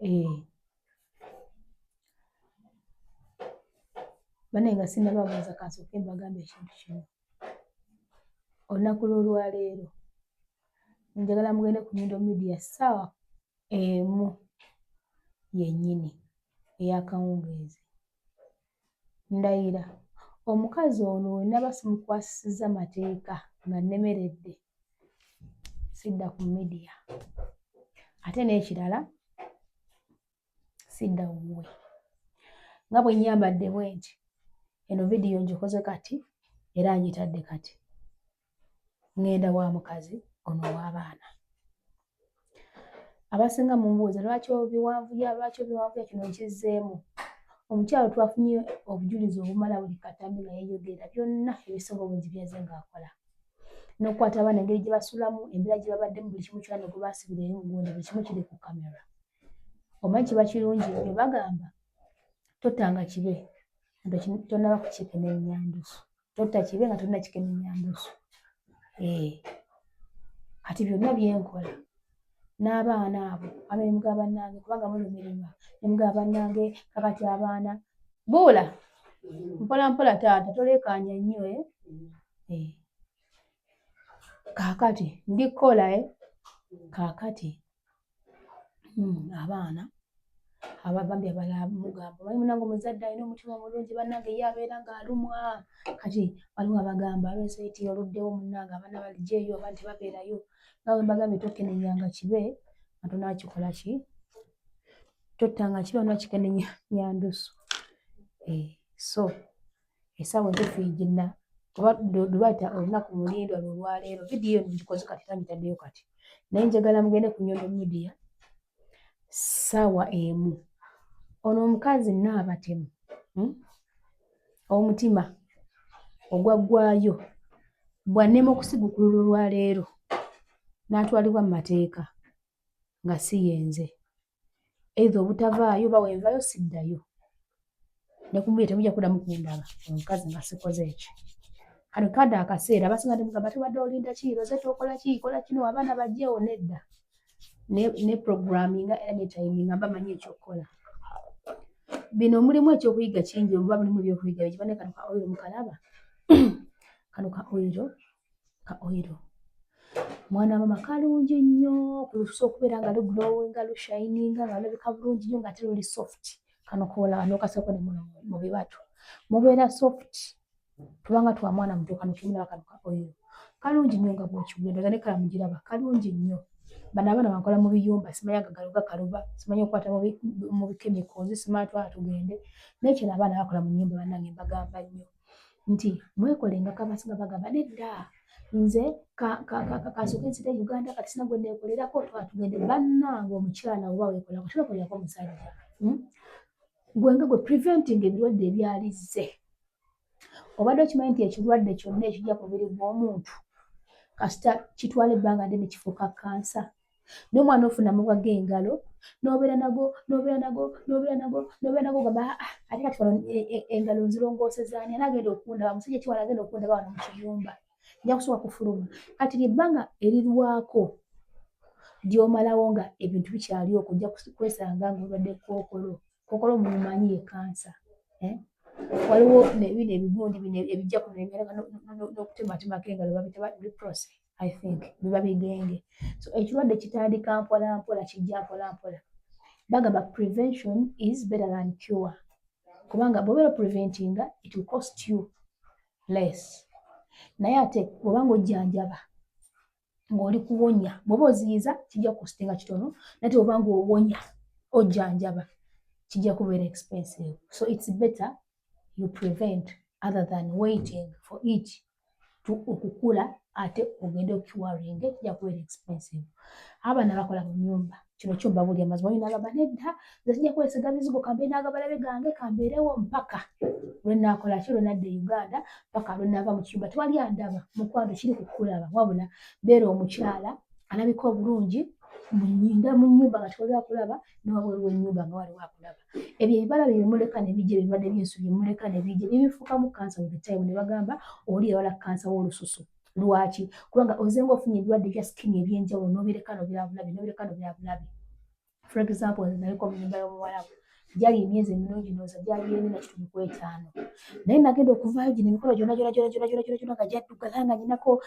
Eh. Bane nga sinnababuuza kansooke mbagambe ekintu kino. Olunaku lw'olwaleero njagala mugende ku Nyindo Media ssaawa emu yennyini ey'akawungeezi. Ndayira omukazi ono we naba simukwasisizza mateeka nga nnemeredde sidda ku media. Ate n'ekirala sidda wuwe. Nga bwe nnyambadde bwenti, eno vidiyo ngikoze kati era ngitadde kati. Ŋŋenda wa mukazi ono ow'abaana. Abasinga mumbuuza lwaki obiwanvuya, lwaki obiwanvuya, kino nkizzeemu. Omukyala twafunye obujulizi obumala buli katambi nga yeeyogerera byonna ebisinga obungi by'azze ng'akola. N'okukwata abaana engeri gye basulamu, embeera gye babaddemu, buli kimu kyonna ne gwe baasibira eri mugundi, buli kimu kiri ku kamera. Omanyi kiba kirungi nnyo bagamba tottanga kibe nga tonnaba kukikenenya ndusu. Totta kibe nga tonnakikenenya ndusu. Eh. Kati byonna bye nkola n'abaana abo abe mugaba bannange kubanga mulumirirwa ne mugaba bannange kakati abaana buula mpola mpola taata toleekaanya nnyo eh? Eh. Kaakati ndi kukola eh? Kaakati abaana ababambi abalala mugamba omanyi munange omuzadde alina omutima omulungi bannange ye abeera ng'alumwa kati waliwo abagamba lwenseti oluddewo munnange abaana baligyeyo oba nti babeerayo nga bwe mbagambye tokenenyanga kibe nga tonakikola ki tottanga kibe onakikenenya nyandusu eh, so Essaawa entuufu gina oba lwebayita olunaku mulindwa lwe lwaleero. Vidiyo eno ngikoze kati era ngitaddeyo kati naye njagala mugende ku Nyondo Media ssaawa emu. Ono omukazi Nnaabatemu hmm? Omutima ogwaggwaayo bw'annema okusiguukulula olwaleero n'atwalibwa mu mateeka nga si yenze. Either obutavaayo oba wenvaayo siddayo. Ne ku mubiri temujja kuddamu kundaba omukazi nga sikoze ekyo. Kano kano akaseera abasinga temugamba tubadde olinda ki Rosette okola ki kola kino abaana bajjeewo nedda. Ne, ne programming era ne timing mba manyi ekyokukola. Bino mulimu ekyokuyiga kingi oba mulimu ebyokuyiga bingi bane kano ka oil mukalaba kano ka oil ka oil mwana mama kalungi nnyo kulususa okubeera nga luglowinga lushininga nga lulabika bulungi nnyo ng'ate luli soft kano kola nokasako ne muno mu bibatu mubeera soft tubanga twa mwana muto kano kimulaba kano ka oil kalungi nnyo nga bw'okiwulira ndowooza ne kala mugiraba kalungi nnyo bano abaana bankola mu biyumba simanyi agagalo gakaluba simanyi okukwata mu bikemikozi simanyi twala tugende naye kino abaana bakola mu nnyumba bannange mbagamba nnyo nti mwekolenga kabasinga bagamba nedda nze kansooke nzire Uganda kati sina gwe neekolerako twala tugende bannange omukyala oba weekolako tewekolerako musajja hmm? Gwe nga gwe preventing ebirwadde ebyalizze obadde okimanyi nti ekirwadde kyonna ekijja ku mubiri gw'omuntu kasita kitwala ebbanga ddene kifuuka kansa n'omwana ofuna amabwa g'engalo n'obeera nago n'obeera nago n'obeera nago n'obeera nago ogamba ah, ah, ate kati wano e, e, engalo nzirongoosezaani ani agenda okundaba musajja ki wano agenda okundaba wano mu kiyumba nja kusooka kufuluma kati lyebbanga erirwako ly'omalawo nga ebintu bikyali okwo ojja kwesanga ng'olwadde kookolo kookolo mumumanyi ye kansa eh? Waliwo bino ebigundi bino ebijja kuno n'okutematemako engalo babita leprosy I think biba bigenge. So ekirwadde kitandika mpola mpola kijja mpola mpola. Bagamba prevention is better than cure. Kubanga bw'obeera preventinga it will cost you less. Naye ate bw'oba ng'ojjanjaba ng'oli kuwonya bw'oba oziyiza kijja kukostinga kitono naye ate bw'oba ng'owonya ojjanjaba kijja kubeera expensive. So it's better you prevent other than waiting for it to okukula ate ogende okiwaringe kijja kubeera expensive. Abaana bakola mu nyumba kino kyo mbabuulira amazima olina agamba nedda nze sijja kwesiga bizigo kambeere n'agabalabe gange kambeerewo mpaka lwe naakola ki lwe nadda e Uganda mpaka lwe naava mu kiyumba tewali andaba mukwano kiri kukulaba wabula beera omukyala alabika obulungi munyinda mu nyumba nga tewali akulaba newabweru w'ennyumba nga waliwo akulaba ebyo ebibala bye bimuleka ne bijja ebirwadde by'ensu bye bimuleka ne bijja bibifuukamu kansa with the time ne bagamba oli yalwala kansa w'olususu lwaki kubanga ozenga ofunye ebirwadde bya skin ebyenjawulo n'obireka n'obirabulabe n'obireka n'obirabulabe. For example, nze naliko mu nyumba y'omuwalabu, gyali emyezi emirungi, ndowooza gyali 4.5, naye nagenda okuvaayo gino emikono gyonna gyonna gyonna gyonna gyonna gyonna gyonna nga gyaddugala, nga nyinako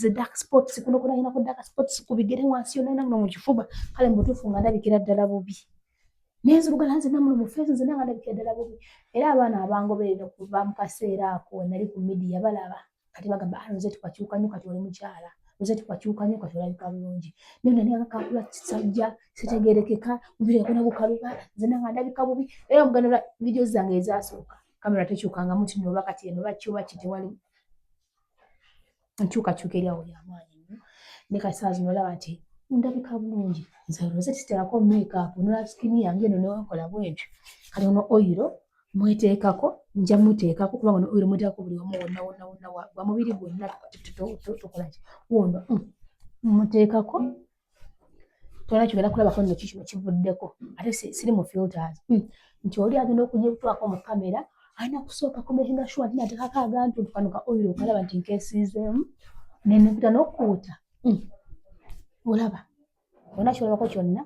ze dark spots kuno kuna, nyinako dark spots ku bigere wansi yonna yonna, muno mu kifuba. Kale mu butuufu nga ndabikira ddala bubi, nenzirugala nze namuno mu face, nze nga ndabikira ddala bubi. Era abaana abangoberera okuva mu kaseera ako nali ku media balaba kati bagamba, "Ah, Rosette wakyuka nnyo, kati oli mukyala. Rosette wakyuka nnyo, kati olabika bulungi." Naye nani nga kakula kisajja sitegerekeka, mubiri gakona gukaluba, nze nga ndabika bubi. Era muganda, video zange ezasooka kamera tekyukangamu nti noba kati eno baki oba ki, tewali nkyukakyuka eri awo yamaanyi nnyo. Ne kati saa zino olaba nti ndabika bulungi. Nze Rosette siteekako makeup, nola skin yange eno newenkola bwentyo. Kati ono oil mweteekako, nja muteekako kubanga ono oil mweteekako buli wamu wonna wonna wonna gwa mubiri gwonna. Tukolaki wono muteekako, tolina kyogenda kulabako nno ki kino kivuddeko. Ate siri mu filters nti oli agenda okugitwako mu kamera alina kusooka kumakinga sure nti nateekako agantu kano ka oil, okalaba nti nkeesiizeemu nenekuta n'okukuuta. Olaba olina kyolabako kyonna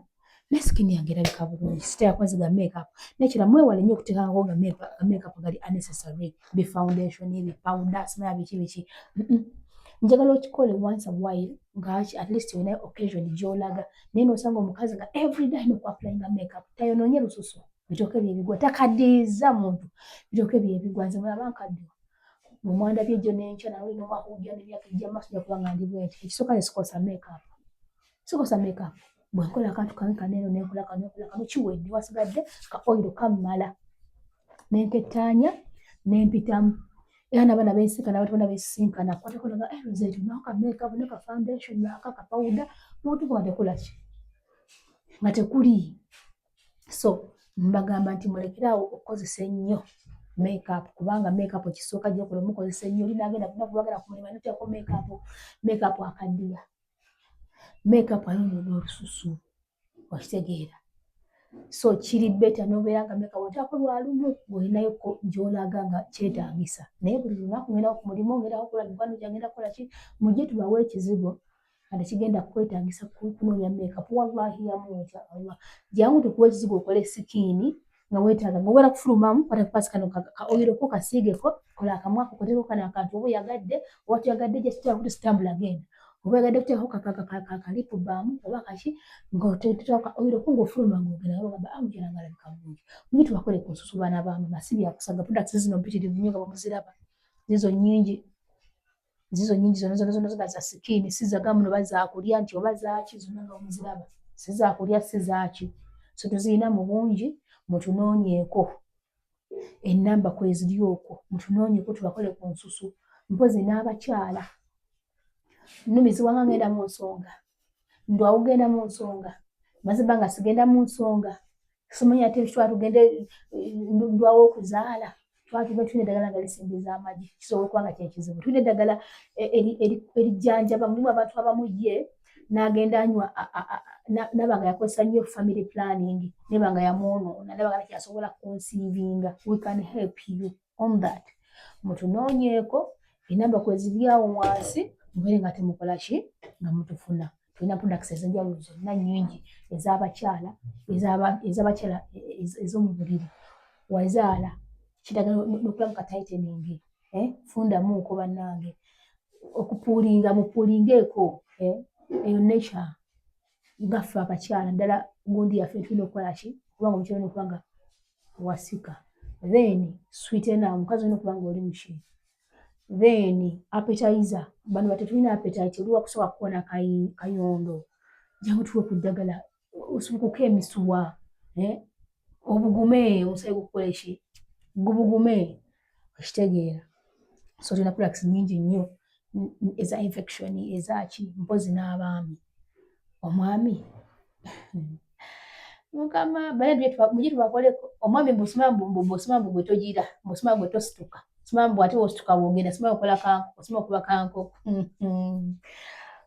ne skin yange erabika bulungi, siteekako nziga makeup. Nekira mwewale nnyo okuteekako nga makeup gali unnecessary, bi foundation, bi powder, simanya biki biki. Njagala okikole once a while, nga at least olina occasion gy'olaga, naye n'osanga omukazi nga everyday alina okuapplyinga makeup, tayonoonye lususu, bitooke byebigwa, takaddiiza muntu, bitooke byebigwa. Nze mulaba nkaddiwa, bwemwandabye ejjo n'enkya naluli n'omwaka ogujja n'emyaka ejja maaso nja kuba nga ndi bwenti. Ekisooka, nze sikosa makeup, sikosa makeup. Bwe nkola akantu kange kaneeno, nenkola kano, nenkola kano, kiwedde, wasigadde ka oil kammala nenkettaanya nempitamu. Era n'abaana bensinkana, abantu bonna bensisinkana, kwatako naga, "Eh, Rosette, nako ka makeup ne ka foundation naka ka powder." Mubutuufu nga tekula ki nga tekuli. So mbagamba nti mulekeraawo okukozesa ennyo makeup, kubanga makeup ekisooka gyokola omukozesa ennyo, oli nagenda lunaku lwagenda ku mulimu noteekako makeup. Makeup akaddiya, makeup ayonoona olususu, okitegeera? So kiri better nobeera nga makeup oteekako lwalumu ng'olinayoko gy'olaga nga kyetaagisa, naye buli lunaku ngenda ku mulimu, ngenda kukola mikwano gyange, ngenda kukola ki, mujje tubawe ekizigo nga tekigenda kukwetaagisa kunoonya makeup. Wallahi yamuntya Allah, jangu tukuwe ekizigo okole skin nga weetaaga nga ogenda kufulumamu, kwata kupasi kano ka oil ko, kasiigeko, kola akamwako, koteeko kano akantu oba oyagadde oba toyagadde, just teekaako, genda. Oba oyagadde kuteekako ka lip balm oba kaki, ng'oteekako ka oil ko ng'ofuluma ng'ogenda, bagamba, "Ah, omukyala nga alabika bulungi." Mujje tubakole ku nsusu, baana ba maama, si byakusaga. Products zino mpitirivu nnyo nga bwe muziraba, zizo nnyingi, zizo nnyingi, zonna zonna zonna zonna za skin, si zaga muno oba zaakulya nti oba zaaki, zonna nga bwe muziraba si zaakulya, si zaaki. So tuzirina mu bungi, mutunoonyeeko, ennamba kweziri okwo, mutunoonyeeko tubakole ku nsusu. Mpozi n'abakyala, nnumizibwa nga ngenda mu nsonga, ndwawo genda mu nsonga, mazima nga sigenda mu nsonga, simanyi ate twala tugende, ndwawo okuzaala, twala tulina eddagala nga lisimbiza amagi, kisobola okuba nga kyekizibu. Tulina eddagala erijjanjaba, mulimu abantu abamu ye n'agenda anywa naba nga yakozesa nnyo family planning, neba nga yamwonoona, naba nga takyasobola conceivinga. We can help you on that. Mutunoonyeeko, enamba kweziri awo wansi, mubeere nga temukola ki nga mutufuna. Tulina products ez'enjawulo zonna nnyingi ez'abakyala, ez'abakyala ez'omu buliri. Wazaala, kiraga n'okulamu ka tightening, eh, fundamuuko bannange, okupuulinga, mupuulingeeko, eh, eyo nature nga ffe abakyala ddala gundi yaffe tulina okukola ki, kubanga omukyala olina okuba nga wasika, then sweetener, omukazi olina okuba nga oli muki, then appetizer. Bano batetulina appetite, oli wakusooka kukona kayondo, jangu tuwe ku ddagala osubukuko emisuwa, eh, obugume, omusaayi gukukola ki, gubugume, okitegeera? So tulina products nnyingi nnyo eza infection, ezaki. Mpozi n'abaami, omwami mukama bale mujje tubakoleko. Omwami mbusima mbu gwe togira, mbusima gwe tosituka, sima mbu ate wosituka wogenda, sima okola kanko, sima okuba kankoko.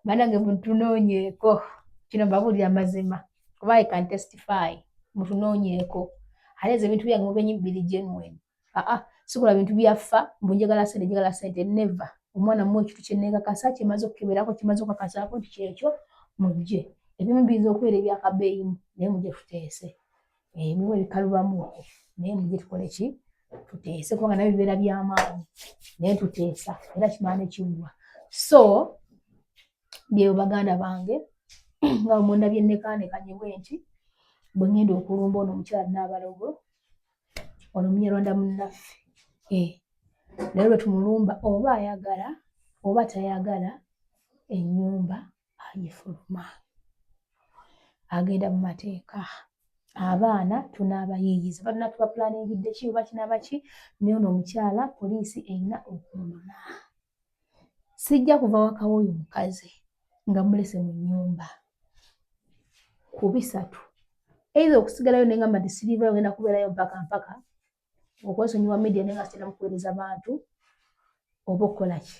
Banange mutunoonyeeko, kino mbabuulira amazima kuba I can testify. Mutunoonyeeko, ate nze ebintu byange mubenyi biri genuine. Aa, sikola bintu byaffa mbu njagala sente, njagala sente, never. Omwana muwe ekintu kyenneekakasa, kyemaze okukeberako, kyemaze okukakasaako nti kyekyo, mujje. Ebimu biyinza okubeera ebyakabeeyimu, Naye mujje tuteese. Mulimu ebikalubamuuko, naye mujje tukole ki? Tuteese, kubanga nabyo bibeera byamaanyi, naye tuteesa era kimala ne kiggwa. So byebyo baganda bange, nga bwe mundabye nnekaanekanye bwe nti bwe ŋŋenda okulumba ono omukyala Nnaabalogo, ono Omunyarwanda munnaffe. Naye lwe tumulumba, oba ayagala oba tayagala, ennyumba agifuluma, agenda mu mateeka. Abaana tunaabayiiyiza, balina tubaplaningidde ki oba kinaaba ki, naye ono omukyala poliisi erina okumunona. Sijja kuva waka w'oyo mukazi nga mulese mu nnyumba ku bisatu: either okusigalayo nengamba nti sirivayo, ngenda kubeerayo mpaka mpaka okwesonyiwa media, naye nga sitera mukuweereza bantu, oba okukola ki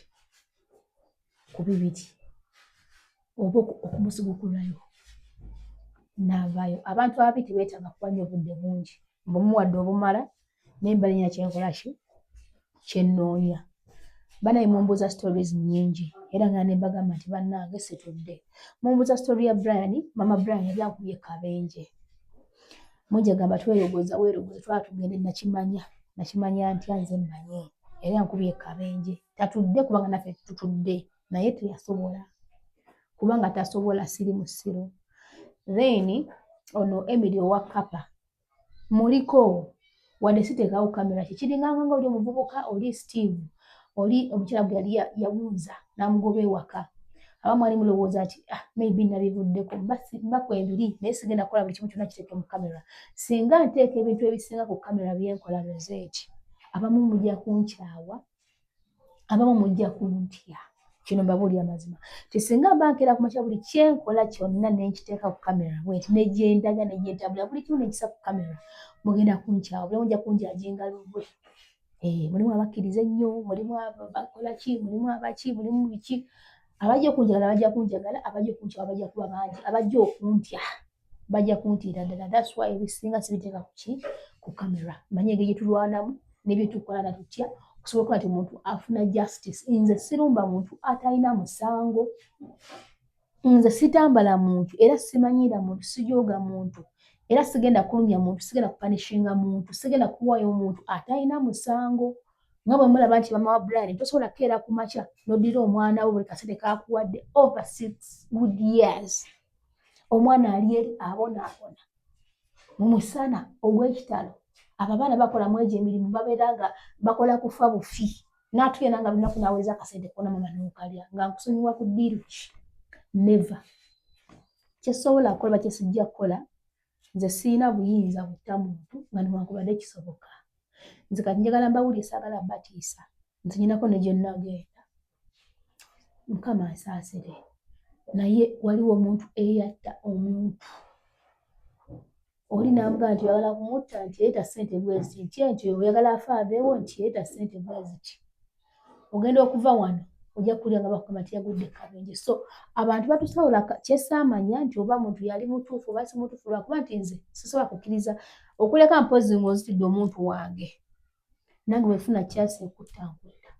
ku bibiri, oba okumusigukululayo n'avaayo. Abantu ababi tebeetaaga kuba nnyo obudde bungi, mbumuwadde obumala, naye mba nina kyenkola ki kyennoonya. Banaye mumbuuza stories nnyingi, era nga ne mbagamba nti bannange situdde. Mumbuuza story ya Brian. Mama Brian yali ankubye kabenje. Mujja gamba twerogoza, weerogoza, twala tugende. Nakimanya, nakimanya ntya nze mmanyi yali ankubye kabenje. Tatudde kubanga naffe tutudde, naye teyasobola kubanga tasobola, siri musiru. Then ono Emily owa Kapa muliko, wadde siteekawo kamera, kikiringanga nga oli omuvubuka oli Steve, oli omukyala gwe yali yawunza n'amugoba ewaka. Abamu ali mulowooza nti ah, maybe nabivuddeko, mba kwebiri, naye sigenda kukola buli kimu kyonna kiteeke mu kamera. Singa nteeka ebintu ebisinga ku kamera byenkola Rosette, abamu mujja kunkyawa, abamu mujja kuntya. Kino mbabuulira amazima ti singa mba nkeera ku makya, buli kyenkola kyonna nenkiteeka ku kamera bwenti, negyendaga negyentambulira, buli kimu nenkisa ku kamera, mugenda kunkyawa, buli mujja kunjajinga lulwe. Mulimu abakkiriza ennyo, mulimu abakola ki, mulimu abaki, mulimu biki. Abajja okunjagala bajja kunjagala, abajja okunkyawa bajja kuba bangi, abajja okuntya bajja kuntiira ddala. That's why ebisinga sibiteeka kuki ku kamera. Manye engeri gyetulwanamu nebyetukola natutya okusobola okuba nti omuntu afuna justice. Nze sirumba muntu atalina musango, nze sitambala muntu, era simanyiira muntu, sijooga muntu, era sigenda kulumya muntu, sigenda kupunishinga muntu, sigenda kuwaayo muntu atalina musango. Nga bwe mulaba nti mama wa Brian, tosobola kukeera ku makya n'oddira omwana wo, buli kasente kakuwadde over 6 good years, omwana ali eri abonaabona mu musana ogw'ekitalo. Abo abaana bakola mu egyo emirimu, babeera nga bakola kufa bufi, n'atuyena nga lunaku n'aweza akasente kona, mama n'okalya nga nkusonyiwa ku ddiiru ki? Never. Kyesobola kukola, kyesijja kukola, nze siina buyinza butta muntu nga newankubadde kisoboka. Nze kati njagala mbawulire, saagala batiisa. Nze nyinako ne gye nagenda, Mukama ansaasire, naye waliwo omuntu eyatta omuntu oli n'amugamba nti oyagala kumutta, nti leeta ssente bweziti, nti nti oyagala afe aveewo, nti leeta ssente bweziti. Ogenda okuva wano ojja kuwulira nga bakugamba nti yagudde kabenje. So abantu batusobola kyesaamanya nti oba muntu yali mutuufu oba si mutuufu, lwakuba nti nze sisobola kukkiriza okuleka mpozi ng'onzitidde omuntu wange. Nange bwefuna chance ekutta, nkutta.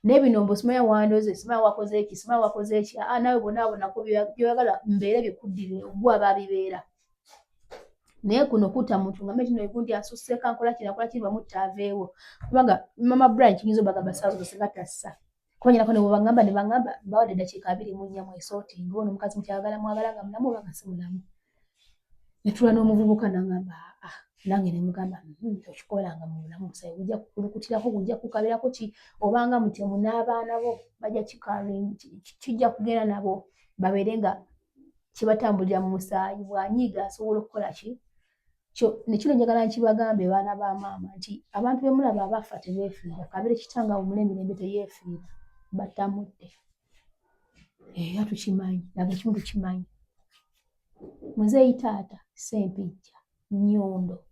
Naye bino mbu simanya wandoze, simanya wakoze eki, simanya wakoze eki, aa, naawe bonaabonako byoyagala mbeere bikuddire gwe aba bibeera. Naye kuno kutta muntu nga meti nogundi asusse, kankola kino, akola kiri, bamutta aveewo. Kubanga mama Brian kiyinza obagamba saawa zino singa tassa, kuba nyinako ne bwebagamba ne bagamba bawadde eddakiika 24 mwesootinga, ono omukazi mukyagala, mwagala nga mulamu oba nga si mulamu. Netula n'omuvubuka nangamba aa, nange nemugamba tokikolanga mu bulamu, musayi gujja kukulukutirako, gujja kukabirako ki, obanga mutemu n'abaana bo bajja kijja kugenda nabo babeere nga kibatambulira mu musaayi. Bw'anyiiga asobola okukola ki kyo nekino. Njagala nkibagambe baana ba maama nti abantu bemulaba abafa tebeefiira. Kabere kitanga omula emirembe teyeefiira, battamudde, era tukimanyi, nabwe kimu tukimanyi. Muzeeyi taata Sempijja Nnyondo,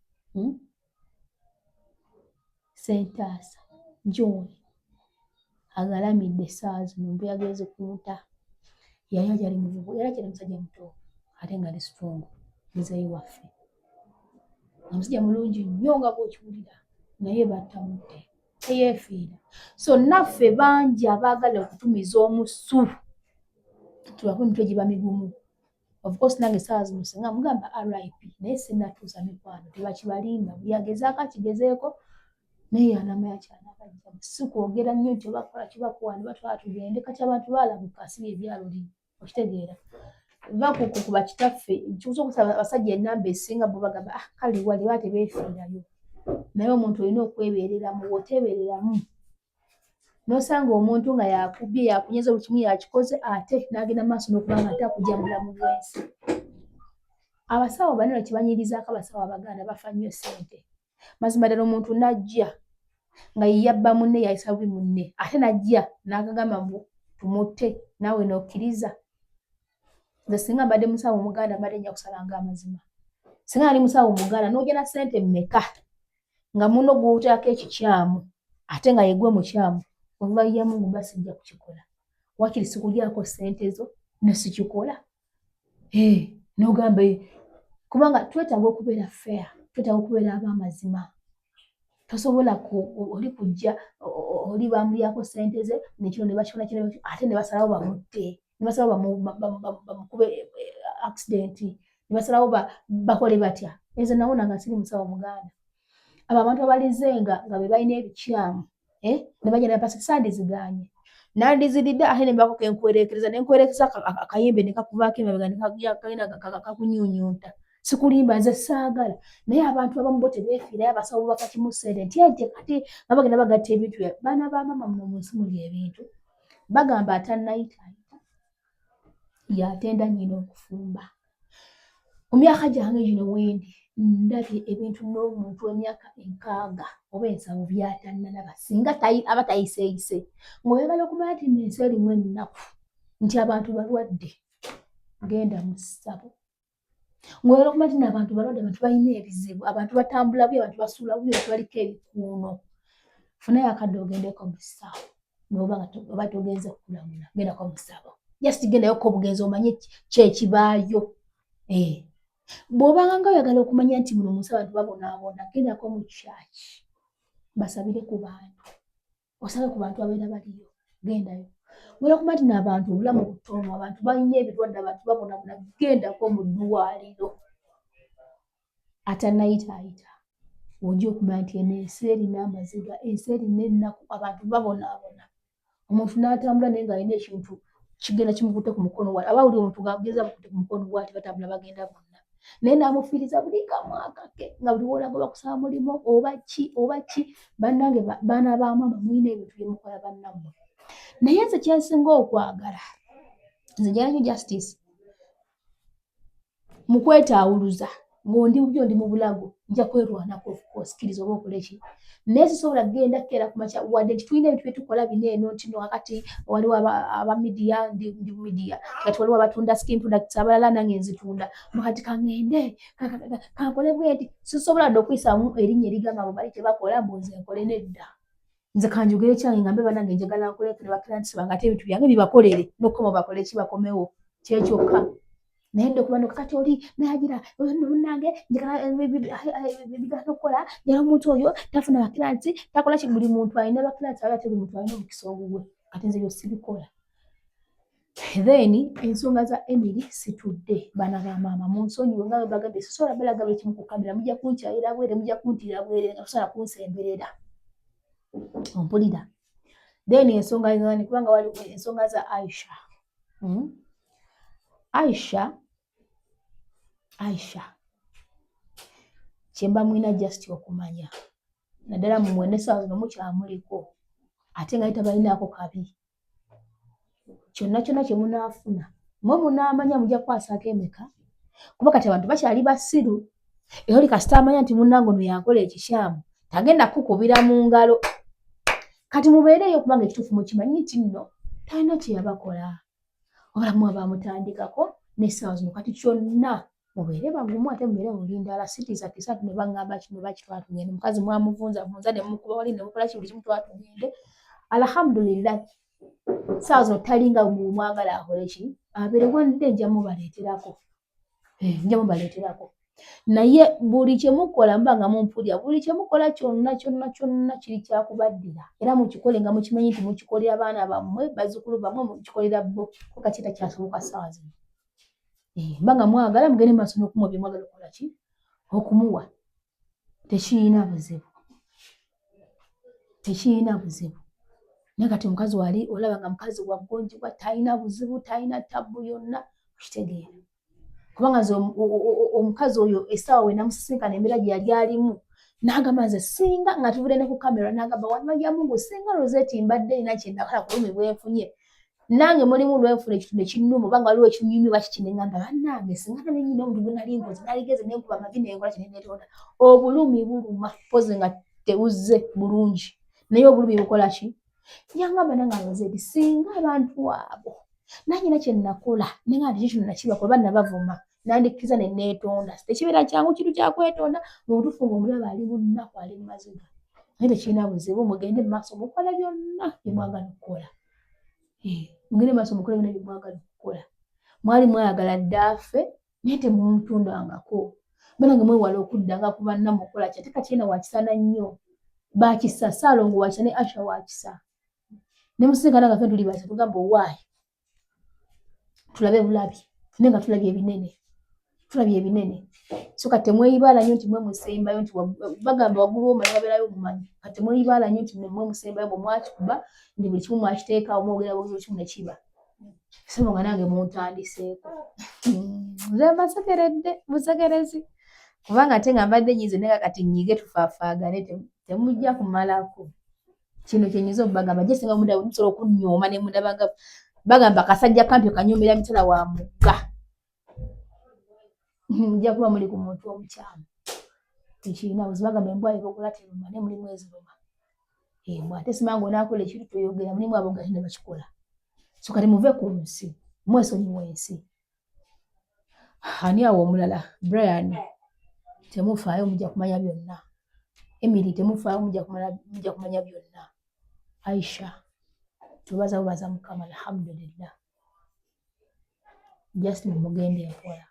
Sentaasa John agalamidde essaawa zino, mbuyaga ezikunta. Yali akyali muvubu, yali akyali musajja muto ate nga ali strong. Muzeeyi waffe omusajja mulungi nnyo nga bw'okiwulira, naye battamudde, teyeefiira. So naffe bangi abaagala okutumiza omusu, tulwakuba emitwe giba migumu. Of course nange essaawa zino singa mugamba RIP, naye sinnatuusa mikwano, tebakibalimba. Buli agezaako akigezeeko, naye anamanya kyanabajjamu. Si kwogera nnyo nti obakola kibakuwa ne batwala tugende. Kati abantu baalabuka, si bye byaluli, okitegeera? Va ku bakitaffe kikusobola abasajja enamba esinga bo bagamba, ah, kale wali baba tebeefiirayo. Naye omuntu olina okwebeereramu, bw'oteebeereramu n'osanga omuntu nga yakubye, yakunyeza, buli kimu yakikoze, ate n'agenda maaso n'okuba nga ate akujja mu bulamu bw'ensi. Abasawo banene kibanyirizaako, abasawo Abaganda bafa nnyo ssente. Mazima ddala, omuntu n'ajja nga ye yabba munne, yayisa bubi munne, ate n'ajja n'agagamba mbu tumutte, naawe n'okkiriza. Nze singa mbadde musawo Omuganda, mbadde nja kusalanga amazima. Singa nali musawo Omuganda, n'ojja na ssente mmeka nga muno gw'oteekako ekikyamu, ate nga yegwe mukyamu, wallahi ya Mungu, mba sijja kukikola. Wakiri sikulyako ssente zo ne sikikola. N'ogamba, kubanga twetaaga okubeera fair, twetaaga okubeera ab'amazima. Tosobola oli kujja oli bamulyako ssente ze nekino ne bakikola kino, ate ne basalawo bamutte, ne basalawo bamukube accident, ne basalawo bakole batya. Nze nawona nga siri musawo Muganda, abo abantu abalize nga be balina ebikyamu ne bagenda pasi, sandizigaanye, nandiziridde, ate ne mbako kenkwerekereza, ne nkwerekeza akayembe ne kakuvaako emabega ne kagenda kakunyuunyunta. Sikulimba, nze saagala. Naye abantu abamu bo tebeefiirayo, abasawo bafa kimu ssente nti ente. Kati nga bagenda bagatta ebintu, baana ba maama, muno mu nsi muli ebintu. Bagamba atannayitaayita yatenda nnyina okufumba. Mu myaka gyange gino wendi, ndabye ebintu n'omuntu emyaka 60 oba 70 byatannalaba, singa aba tayiseeyise. Ng'oyagala okumanya nti ensi erimu ennaku, nti abantu balwadde, genda mu ssabo. Ng'oyagala okumanya nti abantu balwadde, abantu balina ebizibu, abantu batambula bubi, abantu basuula bubi, abantu baliko ebikuuno, funayo akadde ogendeko mu ssabo. Noba nga oba togenze kukulamula, gendako mu ssabo, just gendayoko obugenzi omanye kyekibaayo. Bw'obanga nga oyagala okumanya nti muno mu nsi abantu babonaabona, gendako mu kyaki, basabire ku bantu, osabe ku bantu abeera baliyo, gendayo. Ng'oyagala okumanya nti n'abantu obulamu butono, abantu balina ebirwadde, abantu babonaabona, gendako mu ddwaliro. Atannayitaayita ojja okumanya nti eno ensi erina amaziga, ensi erina ennaku, abantu babonaabona. Omuntu n'atambula naye ng'alina ekintu kigenda kimukutte ku mukono, aba buli omuntu ng'ageza mukutte ku mukono bw'ati, batambula bagenda bonna, naye n'amufiiriza buli kamu akake, nga buli w'olaga bakusaba mulimu oba ki oba ki. Bannange, baana ba maama, mulina ebintu bye mukola bannammwe. Naye nze kyensinga okwagala, nze njagala nnyo justice mu kwetaawuluza. Ng'ondi bubi, ondi mu bulago, nja kwerwanako, of course, kkiriza oba okole ki, naye sisobola kugenda kukeera ku makya, wadde nti tulina ebintu bye tukola bino eno, nti no kakati waliwo aba media, ndi media, kati waliwo abatunda skin products abalala, nange nzitunda, kati kaŋŋende kankole bwe nti sisobola dde okuyisaamu erinnya erigamba abo bali tebakola, mbu nze nkole. Nedda, nze kanjogere kyange, ngambe bannange njagala nkole ne baclients bange, ate ebintu byange bibakolere n'okukoma bakole ki, bakomewo, kyekyokka. Naye nda okuba kati oli nayagira munnange, njagala bigana okukola, njagala omuntu oyo tafuna baclients, takola ki. Buli muntu alina baclients abe, ate buli muntu alina omukisa ogugwe. Kati nze byo sibikola. Then ensonga za Emily situdde. Baana ba maama, munsonyiwe, nga bagambye sisobola balaga buli kimu ku kamera, mujja kunkyayira bwere, mujja kuntiira bwere, nga tosobola kunsemberera, ompulira? Then ensonga kubanga waliwo ensonga za Aisha, Aisha, Aisha kyemba mulina just okumanya, naddala mmwe n'essaawa zino mukyamuliko, ate nga ye tabalinaako kabi, kyonna kyonna kye munaafuna mwe munaamanya mujja kukwasaako emeka, kuba kati abantu bakyali basiru. Era oli kasita amanya nti munnange ono yankola ekikyamu, tagenda kukubira mu ngalo. Kati mubeereeyo, kubanga ekituufu mukimanyi nti nno talina kye yabakola, obulamu abamutandikako n'essaawa zino. Kati kyonna mubeere bagumu, ate mubeere bulindala. Sitiisatiisa nti ne baŋŋamba kino bakitwala tugende, mukazi mwamuvunzavunza ne mukuba wali ne mukola ki, buli kimu, twala tugende. Alhamdulillah, saawa zino talinga mwagala akole ki, abeere wadde nja mubaleeterako, nja mubaleeterako. Naye buli kyemukola, muba nga mumpulira, buli kyemukola kyonna kyonna kyonna kiri kyakubaddira, era mukikole nga mukimanyi nti mukikolera baana bammwe, bazzukulu bammwe, mukikolera bo, kuba kati takyasoboka ssaawa zino. Mba nga mwagala mugende maaso n'okumuwa bye mwagala okukola ki, okumuwa. Tekirina buzibu, tekirina buzibu. Naye kati omukazi wali olaba nga mukazi wagonjebwa, talina buzibu, talina tabbu yonna, okitegeera? Kubanga nze omukazi oyo essaawa we namusisinkana, embeera gye yali alimu, n'agamba nze singa nga tuvudde ne ku kamera, n'agamba wano ya Mungu, singa Rosette mbadde nina kye nakola ku lumi bwenfunye nange, mulimu lwenfuna ekitundu ekinnuma oba nga waliwo ekinyumye oba kiki, neŋŋamba bannange singa nali nyina omuntu gwe nali nkoze, naligeze nenkuba amavi nenkola kino netonda. Obulumi buluma pozi nga tebuzze bulungi, naye obulumi bukola ki? Yangamba nange, Rosette, singa abantu abo nanyina kye nakola nenga nti kino nakibakola oba nabavuma, nandikkiriza ne neetonda. Tekibeera kyangu kintu kyakwetonda mu butuufu ng'omulaba ali mu nnaku, ali mu maziga, naye tekirina buzibu. Mugende mu maaso mukola byonna bye mwagala okukola. Mugende mu maaso mukole byonna bye mwagala okukola. Mwali mwayagala ddaafe, naye temumutundangako. Banange, mwewala okuddanga ku bannammwe okukola ki. Ate kati yena wakisana nnyo, bakisa Saalongo wakisa ne Asha wakisa ne musinkana nga ffe tuli bakisa, tugamba owaayi tulabe bulabi, naye nga tulabye ebinene, tulabye ebinene. So kati temweyibaala nnyo nti mwe musembayo, nti bagamba waggulu w'omumanyi wabeerayo omumanyi. Kati temweyibaala nnyo nti mwe musembayo, bwe mwakikuba nti buli kimu mwakiteekaawo, mwogera bwogezi buli kimu ne kiba sebo. Nga nange muntandiseeko, nze mbasekeredde busekerezi, kubanga ate nga mbadde nyize, naye nga kati nyige tufaafaagane, temujja kumalako. Kino kyenyinza okubagamba je, singa munda musobola okunnyooma ne mundabanga bagamba kasajja kampi kanyomera mitala wa mugga, mujja kuba muli ku muntu omukyamu. Tekirina buzibu. Bagamba embwa ebogola teruma, naye mulimu eziruma embwa. Ate simanga onaakola ekintu toyogera, mulimu aboogera ne bakikola. So kati muve ku nsi, mwesonyiwa ensi. Ani awo omulala? Brian, temufaayo, mujja kumanya byonna. Emily, temufaayo, mujja kumanya byonna. Aisha, tubaza bubaza Mukama, alhamdulillah. Just mumugende mpola.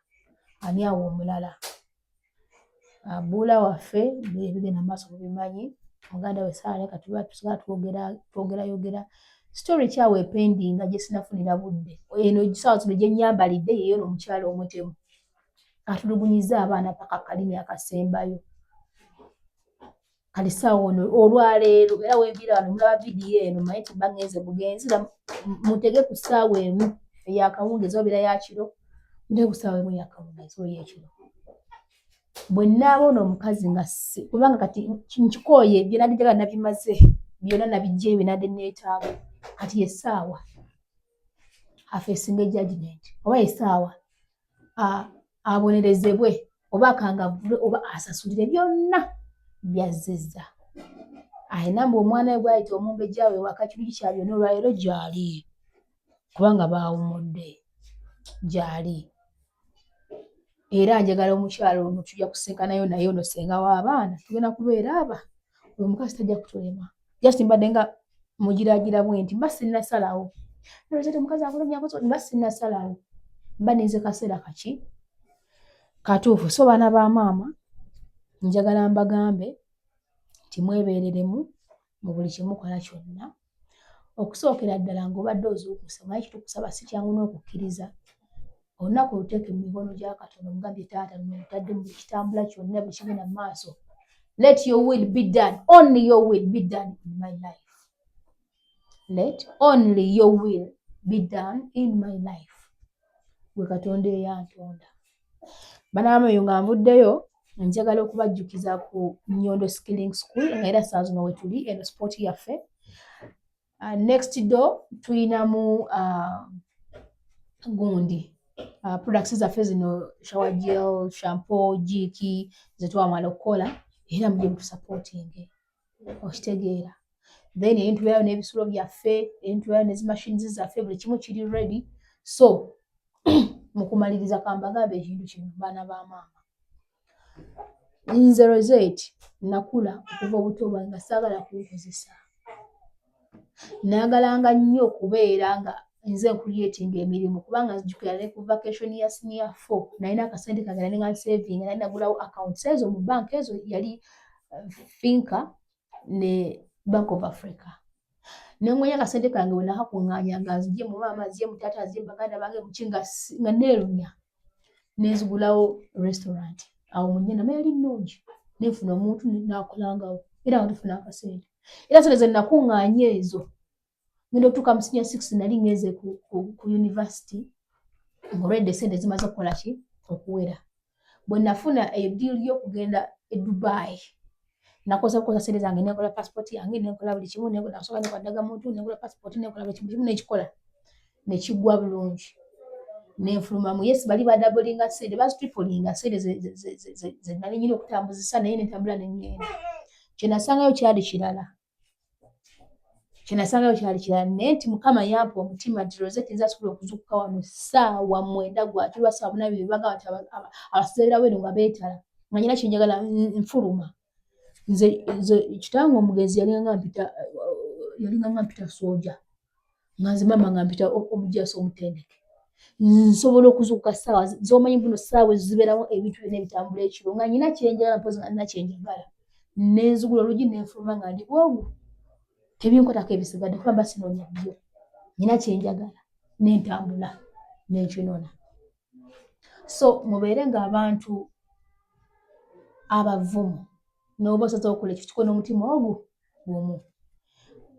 Ani awo omulala? Abuula waffe, ebigenda maaso mubimanyi. Muganda we Saala, kati tusigala twogerayogera story kyawe epending nga gye sinafunira budde. Eno saawa zino gye nnyambalidde yeyo n'omukyala omutemu atulugunyiza abaana paka kalimi akasembayo. Kati saawa ono olwaleero era wenviira wano mulaba vidiyo eno, manyi nti baŋŋenze bugenzi. Mutege ku ssaawa 1 eyakawungeezi obeera yakiro, mutege ku ssaawa 1 eyakawungeezi oba eyekiro bwe nnaaba ono omukazi nga kubanga kati nkikooye, bye nandijagala nabimaze byonna, nabijjayo bye nandye neetaaga. Kati yessaawa afeesinga judgment, oba yessaawa abonerezebwe, oba akangavvulwe, oba asasulire byonna byazzizza. Ayina mbu omwana we gwayita omumbejja we waka kirungi kya byonna, olwaleero gy'ali kubanga baawummudde gy'ali. Era njagala omukyalo ono tujja kusinkanayo naye ono senga w'abaana, tugenda kubeera aba oyo omukazi tajja kutulema. Just mbadde nga mugiragira bwe nti mba sinnasalawo. Rosette omukazi akulumya, mba sinnasalawo, mba ninze kaseera kaki katuufu. So baana ba maama, njagala mbagambe nti mwebeereremu mu buli kyemukola kyonna. Okusookera ddala ng'obadde ozuukuse, omanyi kitukusaba si kyangu n'okukkiriza olunaku oluteeke mu mikono gya Katonda, omugambye, "Taata, luno ntadde mu buli kitambula kyonna, buli kigenda mu maaso. Let your will be done, only your will be done in my life. Let only your will be done in my life." Gwe Katonda eyantonda. Banaama eyo nga nvuddeyo, njagala okubajjukiza ku Nyondo Skilling School, nga era saa zino wetuli eno spot yaffe. Next door tuyinamu gundi products zaffe zino, shower gel, shampoo, jiiki zetwamala okukola, era mujje mutusupporting, okitegeera? Then ebintu n'ebisulo byaffe, ebintu ne zimachines zaffe, buli kimu kiri ready. So mu kumaliriza kambagambe ekintu kino, baana ba maama. Nze Rosette nakula okuva obuto bwange nga saagala kunkozesa. Nayagalanga nnyo okubeera nga nze ncreatinga emirimu, kubanga nzijukira ne ku vacation ya senior four nalina akasente kange, nali nga nsavinga, nali nagulawo accounts ezo mu bank ezo, yali Finca ne Bank of Africa. Nengonya akasente kange bwe nakakuŋŋaanya, nga nzigye mu maama, nzigye mu taata, nzigye mu baganda bange, muki, nga neerumya. Nenzigulawo restaurant awo mu Nyanama, yali nnungi, nenfuna omuntu nakolangawo era nga tufuna akasente. Era sente ze nakuŋŋaanya ezo, ngenda otuuka mu senior six, nali ngenze ku university ng'olwedde sente zimaze okukola ki, okuwera. Bwe nafuna eyo deal y'okugenda e Dubai, nakoza kukoza sente zange, nenkola passport yange, nenkola buli kimu. Nasooka nenkola ndagamuntu, nenkola passport, nenkola buli kimu nekikola nekigwa bulungi, nenfulumamu. Yes, bali badoublinga sente, bazitriplinga sente ze nali nyina okutambuzisa, naye nentambula neŋŋenda. Kyenasangayo kyali kirala, kyenasangayo kyali kirala, naye nti Mukama yampa omutima nti Rosette, nze asobola okuzuukuka wano 9:00 gwakirwa 8:30, bagamba nti abasiza bwenu nga beetala, nga nyina kyenjagala, nfuluma. Nze kitange omugenzi yalinga mpita sooja, nga nze maama nga mpita omujaasi omutendeke. Nsobola okuzuukuka ssaawa zomanyi buno, ssaawa ezo zibeeramu ebintu byonna ebitambula ekiro, nga nyina kyenjagala, mpozi nga nina kyenjagala, nenzigula oluggi nenfuluma nga ndi bwogu, tebinkwatako ebisigadde, kuba mba sinoonya byo, nyina kyenjagala, nentambula nenkinona. So mubeere ng'abantu abavumu, n'oba osazeewo okukola ekyo, kikola n'omutima ogwo gumu.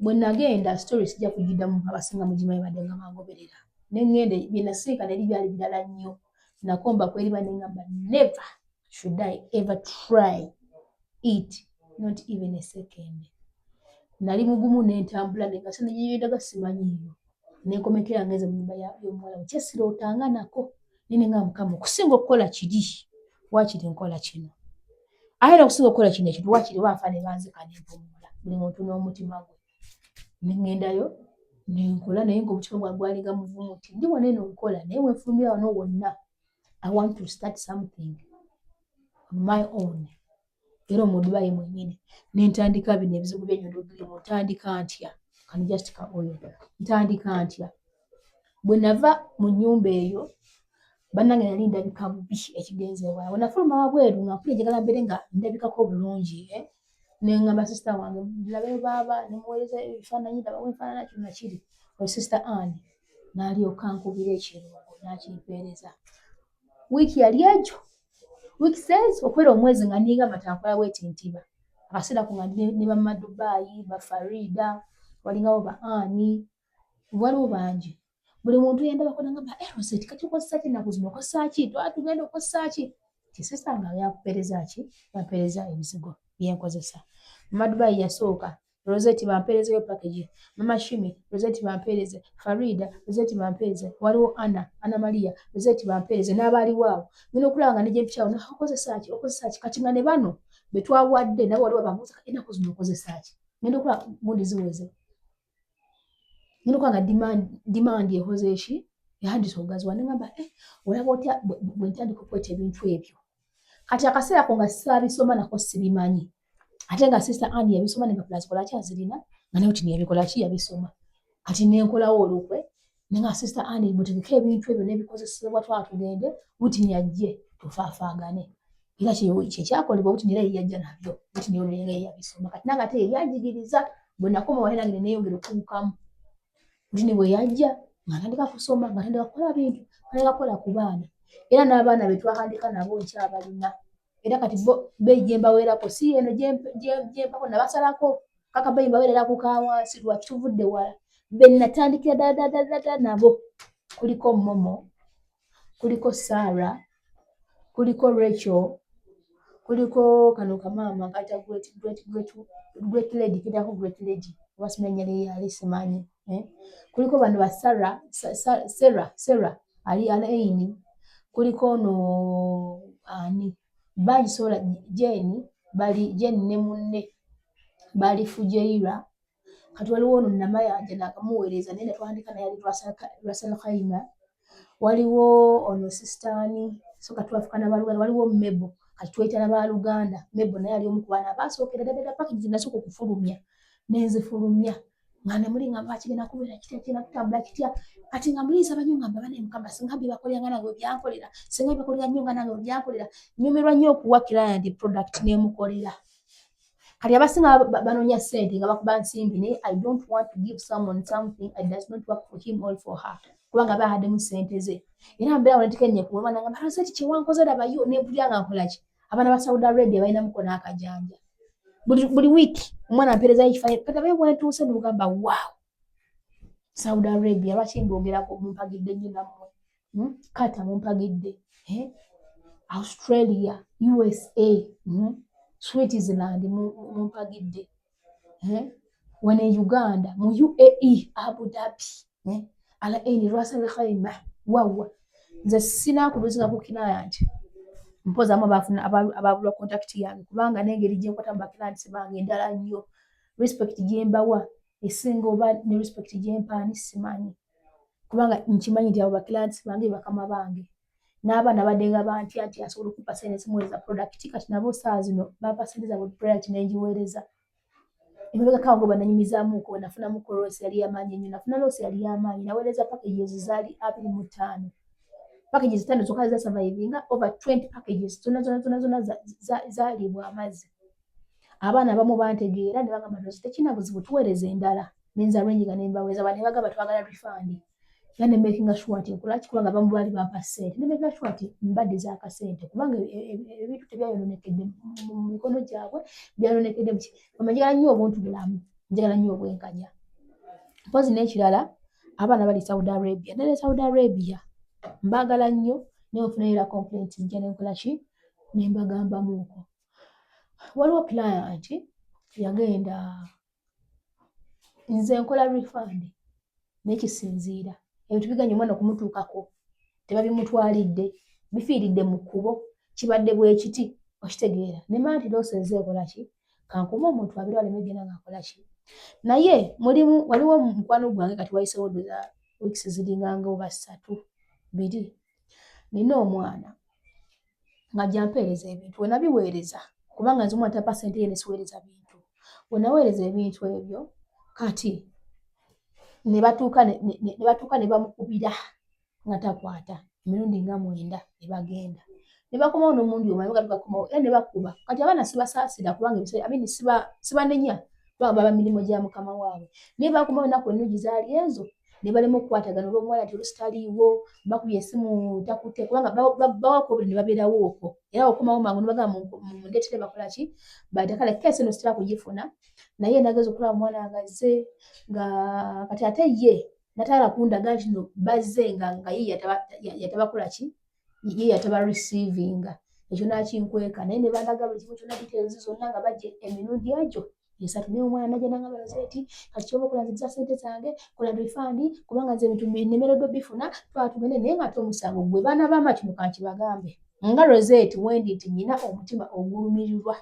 Bwe nagenda, story sijja kugiddamu, abasinga mugimanyi, badde nga bangoberera. Neŋŋenda, bye nasinkana eri byali birala nnyo. Nakomba ku eriba neŋŋamba, never should I ever try it, not even a second. Nali mugumu, nentambula nenga senendaga simanyiiyo, nenkomekera ngenze mu nyumba y'omuwala we kyesirootanga nako, naye nenga Mukama, okusinga okukola kiri, waakiri nkola kino, ate n'okusinga okukola kino ekintu, waakiri oba nfa ne banzika nempumula. Buli muntu n'omutima gwe. Neŋŋendayo nenkola, naye ng'omutima gwange gwalinga muvumu nti ndi wano eno nkola, naye wenfulumira wano wonna, I want to start something on my own. Era omudubayi mwennyini nentandika bino ebizibu byenyondo birimu. Ntandika ntya? Kano just ka oyo, ntandika ntya? Bwe nava mu nnyumba eyo, bannange, nali ndabika bubi ekigenze ewala. Bwe nafuluma wabweru nga mpulira njagala mbeere nga ndabikako bulungi, eh? Neŋŋamba sister wange, labayo baaba, nemuweereza ebifaananyi, labawo enfaanana kino nakiri. Oyo Sister Ann n'alyoka ankubira ekirungo n'akimpeereza. Wiiki yali egyo, wiiki says okubeera omwezi, nga ninga amata nkola bweti ntiba. Akaseera ko nga ndi ne bamadubayi, ba Farida, walingawo ba Ani, waliwo bangi. Buli muntu yandabako nagamba, "Eh, Rosette, kati okozesa ki ennaku zino? Okozesa ki? Twatugenda okozesa ki?" Ti sister nga yampeereza ki, yampeereza ebizigo byenkozesa. Mama yasooka, Rosette bampeerezeyo package. Mama Shimi, Rosette bampeereze. Farida, Rosette bampeereze. Waliwo Ana, Ana Maria, Rosette bampeereze, n'abaaliwo awo. Ngenda okulaba nga ne gye mpitawo, okozesa ki, okozesa ki? Kati nga ne bano be twawadde nabo waliwo bambuuza, ennaku zino okozesa ki? Ngenda okulaba gundi ziweze, ngenda okulaba nga demand ekoze eki, yandise okugaziwa. Nengamba, eh, olaba otya bwe ntandika okukweta ebintu ebyo? Kati akaseera ko nga saabisoma nako, sibimanyi, ate nga Sister Ann yabisoma, nempapula zikola ki, azirina, nga naye tini yabikola ki, yabisoma. Kati nenkolawo olukwe nenga Sister Ann, mutegeke ebintu ebyo n'ebikozesebwa, twala tugende, Butini ajje tufaafaagane. Era kyekyakolebwa, Butini era yeyajja nabyo. Butini olwenga yeyabisoma, kati nange ate yeyanjigiriza. Bwe nakoma wali, nange neneyongera okuwukamu. Butini bwe yajja, nga ntandika kusoma, nga ntandika kukola bintu, ntandika kukola ku baana, era n'abaana be twatandika nabo nkyabalina. Era kati bo beeyi gye mbaweerako si eno gyempako, nabasalako kakabeeyi, mbaweerera ku kawansi. Lwaki? Tuvudde wala. Be natandikira ddala ddala ddala ddala nabo, kuliko Momo, kuliko Sarah, kuliko Rachel, kuliko kano kamaama kayita Great, Great, Great, Great Lady, ketako Great Lady, oba simanyi erinnya lye yali, simanyi, eh? Kuliko bano ba Sarah, Sarah, Sarah ali Alaini, kuliko ono ani, bangi sobola, Jane, bali Jane ne munne bali Fujeira. Kati waliwo ono Namayanja, nakamuweereza, naye netwandika naye ali Rasal Khaima. Waliwo ono sistaani, so kati twafuka nabaluganda. Waliwo Mebo, kati tweyita nabaluganda. Mebo naye ali omu ku baana abasookera ddala. Package nasooka okufulumya, nenzifulumya nga nemuli ngamba kigenda kubeera kitya, kigenda kutambula kitya? Kati nga muli nsaba nnyo, ngamba bane, Mukama, singa byebakolera nga nange byankolera, singa byebakolera nnyo nga nange byankolera. Nyumirwa nnyo okuwa client product nemukolera. Kati abasinga banoonya ssente nga bakuba nsimbi, naye I don't want to give someone something that does not work for him or for her, kubanga aba ahaddemu ssente ze. Era mbeera wano nekuwa nangamba, "Rosette, kyewankoze labayo," nempulira nga nkola ki. Abaana ba Saudi Arabia balinamuko n'akajanja. Buli wiiki omwana ampeerezayo ekifaananyi. Kati abaye bwentuuse nogamba, "Wow, Saudi Arabia." Lwaki mbogerako? Mumpagidde nnyo nammwe. Kata mumpagidde, eh? Australia, USA, Switzerland mumpagidde, eh? Wano e Uganda, mu UAE, Abu Dhabi, eh? Al Ain, Ras Al Khaimah, wawa. Nze sinakubuzinga ku client, mpozamu ababulwa contact yange, kubanga n'engeri gyenkwata mu baclients bange endala nnyo. Respect gyembawa esinga oba ne respect gyempaani simanyi, kubanga nkimanyi nti abo baclients bange, bakama bange. N'abaana badde nga bantya nti asobola okumpa sente simuweereza product. Kati nabo saa zino bampa sente zaabwe, product nengiweereza. Emabegako awo bananyumizaamuko, nafunamuko loss yali yamaanyi ennyo. Nafuna loss yali yamaanyi. Naweereza packages zaali 25, packages 5 zokka zasurvivinga. Over 20 packages zonna zonna zonna zonna zaliibwa amazzi. Abaana abamu bantegeera ne bagamba, "Tekina buzibu, tuweereza endala." Nenza lwenyiga nembaweeza. Ba ne bagamba, "Twagala refund." Era ne makinga sure nti nkola ki, kubanga abamu baali bampa ssente, ne makinga sure nti mbaddiza akasente, kubanga ebintu tebyayononekedde mu mikono gyabwe, byayononekedde muki. Njagala nnyo obuntu bulamu, njagala nnyo obwenkanya. Mpozi n'ekirala, abaana bali Saudi Arabia, nene Saudi Arabia mbaagala nnyo, naye nfunayo era complaint, nja nenkola ki, nembagambamuuko. Waliwo client yagenda, nze nkola refund, naye kisinziira ebintu biganye omwana okumutuukako, tebabimutwalidde, bifiiridde mu kkubo, kibadde bwe kiti, okitegeera? Nemanya nti loss ezeekola ki, kankume omuntu abeera aleme genda ngaakola ki. Naye mulimu, waliwo mukwano gwange, kati wayisewo ddoza weeks ziringanga oba 3 2, nina omwana nga gyampeereza ebintu. We nabiweereza, kubanga nze omwana tampa ssente ye nesiweereza bintu, we naweereza ebintu ebyo, kati ne batuuka ne bamukubira nga takwata emirundi nga 9. Ne bagenda ne bakomawo n'omulundi omulala, nga tugakomawo era ne bakuba. Kati abaana sibasaasira, kubanga ebiseera, I mean, sibanenya, kubanga baba mirimu gya mukama waabwe. Naye bakomawo ennaku ennungi zaali ezo, ne balema okukwatagana olw'omuwala nti oluusi taliiwo, bakubye essimu takutte, kubanga bawako obudde ne babeerawo okwo. Era okomawo mangu ne bagamba, "Mundeetere." Bakola ki, bata. Kale case eno sitera kugifuna, naye nageza okulaba omwana nga azze, nga kati ate ye natayagala kundaga nti no bazze nga ye yatabakola ki, ye yataba receivinga. Ekyo nakinkweka, naye ne bandaga buli kimu kyonna, details zonna, nga bajja emirundi egyo 3. Naye omwana najja nangamba, "Rosette, kati kyoba okola, nziriza ssente zange, kola refund, kubanga nze ebintu nnemereddwa obifuna, twala tugende." Naye nga ate omusango gwe. Baana baama, kino kankibagambe nga Rosette wendi nti nnyina omutima ogulumirirwa,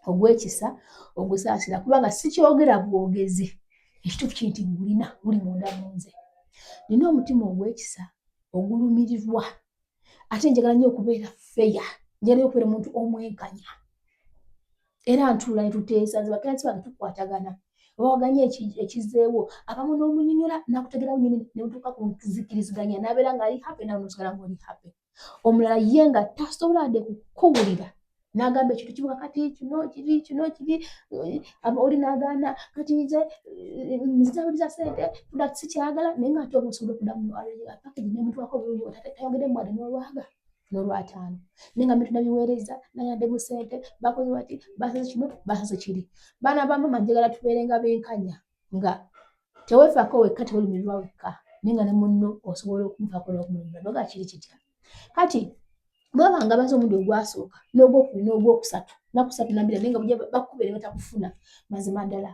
ogw'ekisa, ogusaasira, kubanga sikyogera bwogezi, ekituufu kiri nti gulina, guli munda mu nze. Nina omutima ogw'ekisa, ogulumirirwa, ate njagala nnyo okubeera fair, njagala nnyo okubeera omuntu omwenkanya. Era ntuula ne tuteesa, nze baclients bange tukwatagana. Oba waganye ekizzeewo, abamu n'omunyonyola n'akutegerawo nnyini, ne mutuuka ku nzikiriziganya, n'abeera ng'ali happy, naawe n'osigala ng'oli happy. Omulala ye nga tasobola wadde kukuwulira, n'agamba ekintu kibuga, kati kino kiri, kino kiri, oli n'agaana, "Kati nze nzitawuliza ssente, product sikyagala." Naye ng'ate oba osobola okuddamu package n'emutwako bulungi, tayogeddemu wadde n'olwaga n'olwataano, naye nga bintu nabiweereza, nayaddemu ssente, bakoze bati, basaze kino, basaze kiri. Baana ba maama, njagala tubeerenga benkanya, nga teweefaako wekka, tewelumirirwa wekka, naye nga ne munno osobola okumufaako n'okumulumirwa. Noga kiri kitya? Kati bwaba nga baze omulundi ogwasooka n'ogwokubiri n'ogwokusatu, naku 3 nambira, naye nga bujja bakukubira ne batakufuna, mazima ddala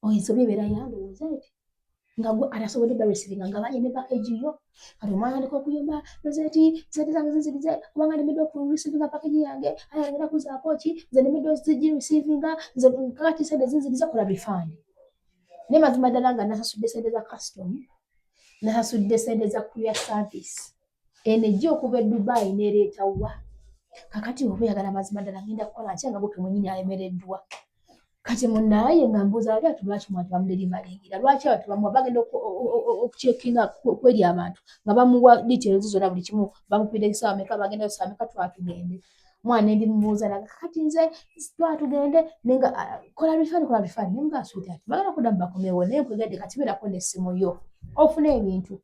ensobi ebeera yange Rosette, nga gwe atasobodde bareceivinga nga banye ne package yo. Kati omwana andika okuyomba, "Rosette, sente zange zinzirize, kubanga nemiddwa okureceivinga package yange. Aya, ngenda kuzaako ki? Nze nemiddwa zigireceivinga, nze kakati sente zinzirize, kola refund." Naye mazima ddala nga nasasudde sente za custom, nasasudde sente za courier service, eno ejja okuva e Dubai n'ereeta wa. Kakati oba oyagala mazima ddala ngenda kukola ntya, nga gwe mwennyini alemereddwa? Kati munaaye nga mbuuza bali ati, lwaki mwana tebamudelivaringira? Lwaki abantu bamuwa, bagenda okucheckinga kweri abantu nga bamuwa details zonna, buli kimu, bamukubira esaawa meka, bagenda saawa meka, twatugende. Mwana nembimubuuza naga kati nze twatugende nenga kola refund, kola refund. Nemugaa sweetheart, bagenda kuddamu bakomewo, naye nkwegadde kati beerako n'essimu yo ofune ebintu.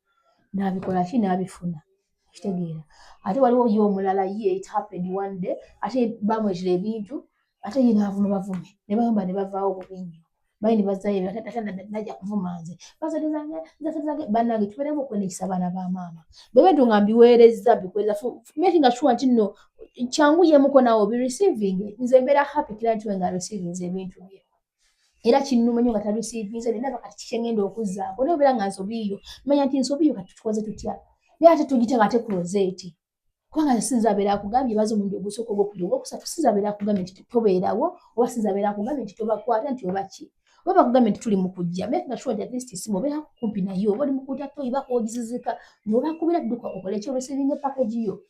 N'abikola ki, n'abifuna. Kitegeera? Ate waliwo ye omulala, ye it happened one day, ate bamwetera ebintu, ate ye n'avuma bavume ne bayomba ne bavaawo bubi nnyo. Bayi ne bazzayo, ate najja kuvuma nze, bazadde zange, bazadde zange. Bannange, tubeeremu okwenekisa, abaana ba maama. Bwe bintu nga mbiweerezza, mbikuweereza, making sure nti nno kyanguyemuko naawe obireceiving. Nze mbeera happy kira nti nga receivinze ebintu bye, era kinnuma nnyo nga tareceivinze. Nina kati kikyengenda okuzzaako, naye obeera nga nsobi yo, manya nti nsobi yo. Kati tukoze tutya? Naye ate tugite nga ate closeti, kubanga sinza abeera akugambye baza omulundi ogusooka, ogwokubiri, ogwokusatu. Sinza abeera akugambye nti tobeerawo, oba sinza abeera akugambye nti tobakwata, nti oba ki, oba bakugambye nti tuli mu kujja. Make sure nti at least esimu obeera kumpi nayo, oba oli mu kuta toyi bakoogizizika nti obakubira, dduka okole ekyo, receiving package yo.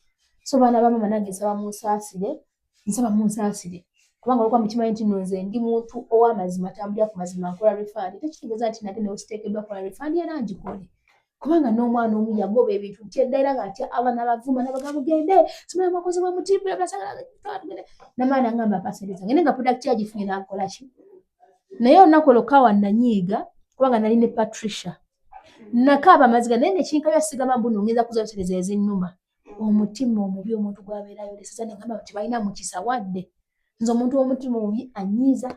So baana bamama, nange nsaba munsaasire, nsaba munsaasire, kubanga olwokuba mukimanyi nti nno nze ndi muntu ow'amazima, tambulira ku mazima, nkola refund, tekitegeeza nti nate newe siteekeddwa kukola refund era ngikole. Kubanga n'omwana omu yagoba ebintu nti edda era nga ntya abaana bavuma nabaga mugende, simanyi mwakoze bwe muti, namaana ngamba mpa sente zange, naye nga product agifunye n'akola ki. Naye olunaku olwo kawa nanyiiga, kubanga nali ne Patricia, nakaaba amaziga, naye nekinkabya. Sigamba mbu nongeza kuzayo sente ze ezinnuma. Omutima omubi omuntu gw'abeera ayoleseza, negamba tebalina mukisa wadde. Nze omuntu w'omutima omubi anyiiza,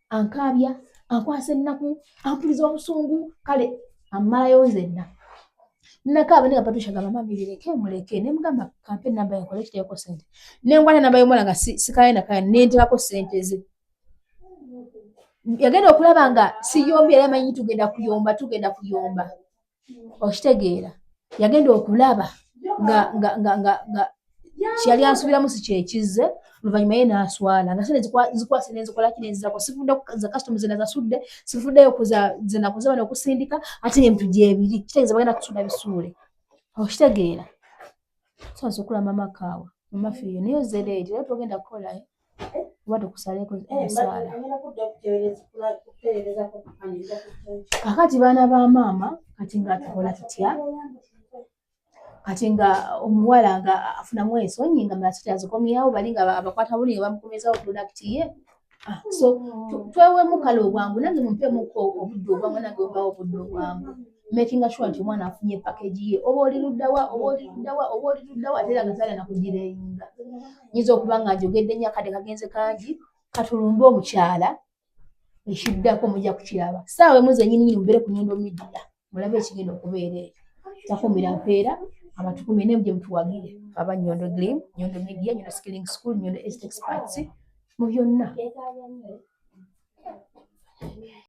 ankaabya, ankwasa ennaku, ampuliza obusungu, kale ammalayo nzenna. Nakaaba, naye nga Patricia gamba, "Mami, bireke, muleke." Ne mugamba kampe enamba yankole kiteeko sente. Nenkwata enamba y'omuwala nga sikaya nakaya, nenteekako sente ze. Yagenda okulaba nga siyombi, yali amanyi tugenda kuyomba, tugenda kuyomba. Okitegeera? Yagenda okulaba nga kyeyali ansuubiramu si kyekizze. Oluvannyuma ye n'aswala nga sente zikwase nenzikola ki, nenzizako. Sifudde za kasitoma ze nazasudde, sifuddeyo ze nakoze bano okusindika, ate ng'ebintu gyebiri, kitegeeza bagenda kusuula bisuule. Okitegeera? So nsobola mama kaawa mama fiyo, naye ozze late era togenda kukola oba tukusaleko emisaala. Kakati baana ba maama, kati nga tukola tutya? Kati nga omuwala nga afunamu ensonyi nga masiti azikomyawo, bali nga abakwata buli nga bamukomezawo product ye. Ah, so twewemu kale obwangu, nange mumpeemuko obudde obwangu, nange mbawo obudde obwangu, making sure nti omwana afunye package ye. Oba oli luddawa, oba oli luddawa, oba oli luddawa, ate era nga saala nakugireeyinga. Nyinza okuba nga njogedde nnyo, akadde kagenze kangi. Katulumbe omukyala ekiddako, mujja kukiraba saawa emu zennyini nyini. Mubeere ku Nyondo Media, mulabe ekigenda okubeera eyo. Takumira mpeera abatukumye, naye mujje mutuwagire aba Nyondo Glim, Nyondo Media, Nyondo Skilling School, Nyondo Estate Experts, mu byonna.